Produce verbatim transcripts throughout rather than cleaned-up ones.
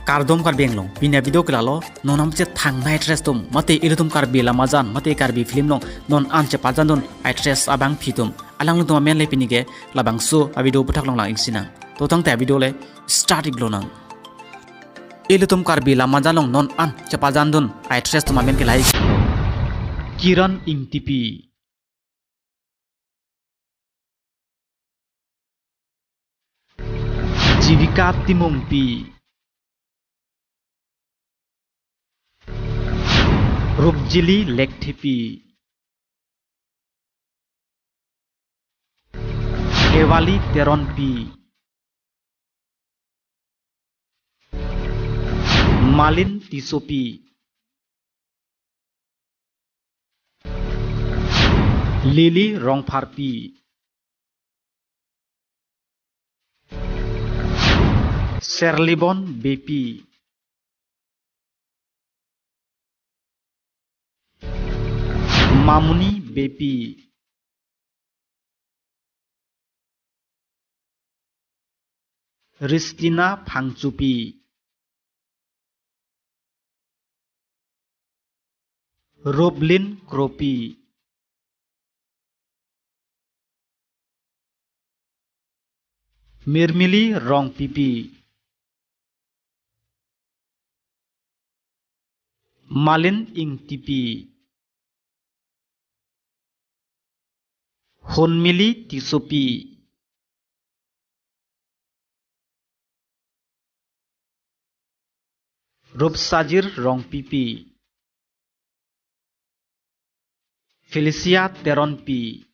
Kardom Karbi Anglong, pini avideo ke lalo, non an chethang nai actress atum, mate ilitum Karbi Lamajan, mate Karbi film along, non an chepajandun actress abangphi atum. Alanglitum amen le pini ke labangso avideo aputhak along lang-ik sinang. To tangte avideo le start-ik lonang. Ilitum Karbi Lamajan along non an chepajandun actress atum amen ke lahai. Kiran Engtipi, Jivika Timungpi, Rupjili Lekthepi, Kewali Teronpi, Malin Tissopi, Lily Rongpharpi, Serlibon Beypi, Mamuni Beypi, Ristina Phangchopi, Roblin Kropi, Mirmili Rongpipi, Malin Engtipi, Honmili Tissopi, Rupsajir Rongpipi, Felicia Teronpi.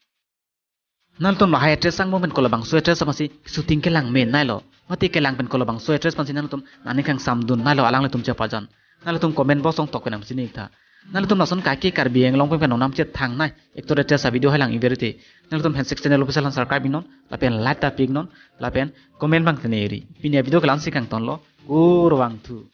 Nanglitum lahai actress angbong pen kolabangso actress aphansi shooting kelang me nailo, mate kelang pen kolabangso actress aphansi nanglitum nangning kangsamdun nailo, alanglitum chepajan. Nanglitum comment box along tok pen nangpachini-ik tha. Nanglitum lason kaike Karbi Anglong pen non an chethang nai actor actress avideo hai lang-ik verite, nanglitum Handshake Channel Official aphan subscribe-ik non, lapen like ta pi-ik non, lapen comment abang tengneri. Pini avideo ke la-ansi kangtonlo, kurvangthu.